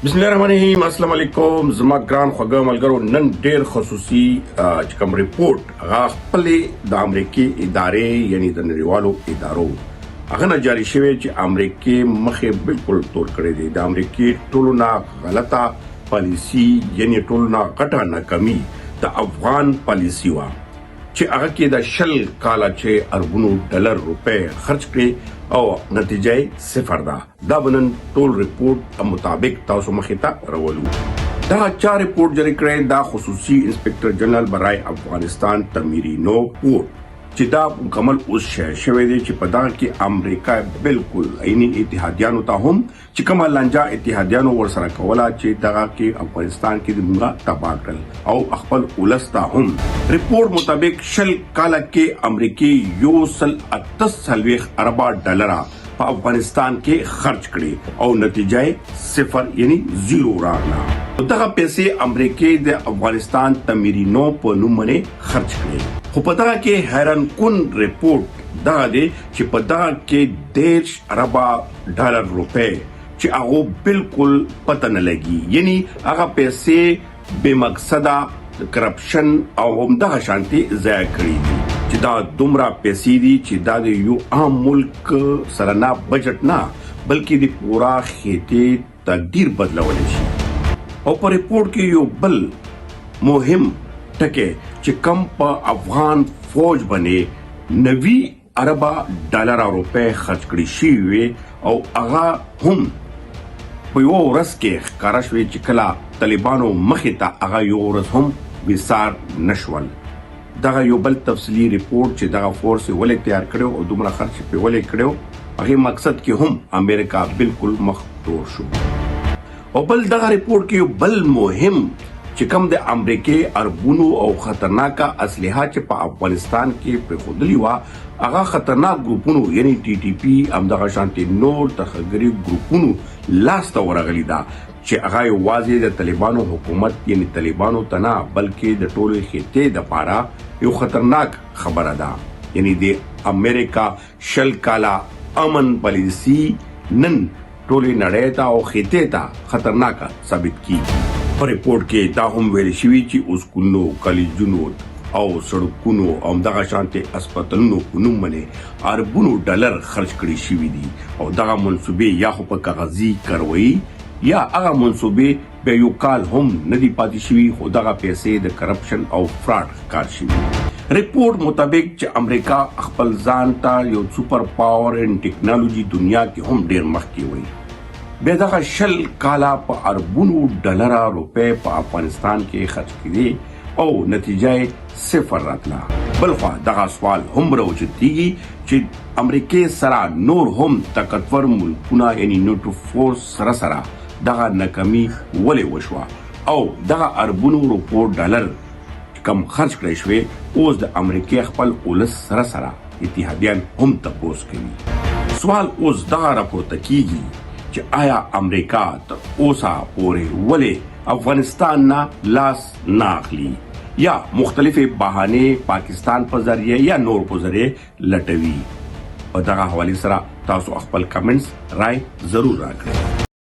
بسم الله الرحمن الرحیم. السلام علیکم زما ګران خوږه ملګرو. نن ډیر خصوصي چې کوم رپورټ هغه خپل د امریکای ادارې، یعنی د نړیوالو ادارو هغه نه جاری شوی چې امریکای مخې بالکل تور کړی دی. د امریکای ټولو نه غلطه پالیسی، یعنی ټولو نه غټه ناکامي د افغان پالیسی وه چې هغه کې د 20 کاله چې اربونو ډالر روپے خرج کړي او نتیجه یې صفر ده. دا به نن ټول رپورټ مطابق تاسو مخې ته راولو. دا چا رپورټ جاری کړی؟ دا خصوصي انسپکټر جنرال برای افغانستان تمیرینو پورټ چې دا مکمل اوس شایع شوی دی، چې په دغه کې امریکا بالکل عیني اتحادیانو ته هم چې کومه لانجه اتحادیانو ورسره کوله چې دغه کې افغانستان کې د مونږه تباه کړل او خپل ولس ته هم. رپورټ مطابق 20 کاله کې امریکې 148 اربه ډالره په افغانستان کې خرج کړي او نتیجه یې صفر، یعنی زیرو راغله. دغه پیسې امریکې د افغانستان تعمیري نو په نوم باندې خرج کړي، خو په دغه کې حیران کن رپورټ دغه دی چې په دغه کې 30 اربه ډالر روپے چې هغه بالکل پته نه لګي، یعنی هغه پیسې بې مقصده کرپشن او همدغه شانتي ضایع کړي دي، چې دا دومره پیسې دي چې دا د یو عام ملک سلنه بجټ نه بلکې د پورا خطې تقدیر بدلولی شي. او په رپورټ کې یو بل مهم ټکی چې کم په افغان فوج باندې 90 اربه ډالر روپے خرج کړی شوي وي او هغه هم په یو ورځ کې ښکاره شوې چې کله طالبانو مخې ته هغه یو ورځ هم وسار نشول. دغه یو بل تفصیلی رپورټ چې دغه فورس یې ولې تیار کړو او دومره خرچ یې پرې ولې کړو، هغې مقصد کې هم امریکا بالکل مخ تور شو. او بل دغه رپورټ کې یو بل مهم چې کوم د امریکې اربونو او خطرناکه اسلحه چې په افغانستان کې پرېښودلي وه، هغه خطرناک ګروپونو، یعنی ټي ټي پي، همدغه شانتې نور ترهګري ګروپونو لاس ته ورغلي ده، چې هغه یوازې د طالبانو حکومت، یعنی طالبانو ته نه بلکې د ټولې خطې دپاره یو خطرناک خبره ده. یعنی د امریکا 20 کاله امن پالیسی نن ټولې نړۍ ته او خطې ته خطرناکه ثابت کیږي. په رپورټ کې دا هم ویل شوي چې اسکولونو، کالجونو او سړکونو او همدغه شانتې هسپتالونو په نوم باندې اربونو ډالر خرج کړي شوي دي او دغه منصوبې یا خو په کاغذي کاروایی یا هغه منصوبې بیا یو کال هم نه دي پاتې شوي، خو دغه پیسې د کرپشن او فراډ ښکار شوي. رپورټ مطابق چې امریکا خپل ځان ته یو سپر پاور ان ټیکنالوژي دنیا کې هم ډیر مخکې وي، بیا دغه 20 کاله په اربونو ډالره روپے په افغانستان کې خرج کړي او نتیجه یې صفر راتله. بلخوا دغه سوال هم راوچتېږي چې امریکې سره نور هم طاقتور ملکونه، یعنی نوټو فورس سره سره دغه ناکامي ولې وشوه او دغه اربونو روپو ډالر چې کم خرج کړی شوې، اوس د امریکې خپل ولس سره سره اتحادیان هم تپوس کوي. سوال اوس دغه راپورته کیږي چې آیا امریکا تر اوسه پورې ولې افغانستان نه لاس نه اخلي یا مختلفې بهانې پاکستان په ذریعه یا نور په ذریعه لټوي؟ په دغه حوالې سره تاسو خپل کمنټس رائے ضرور راکړئ.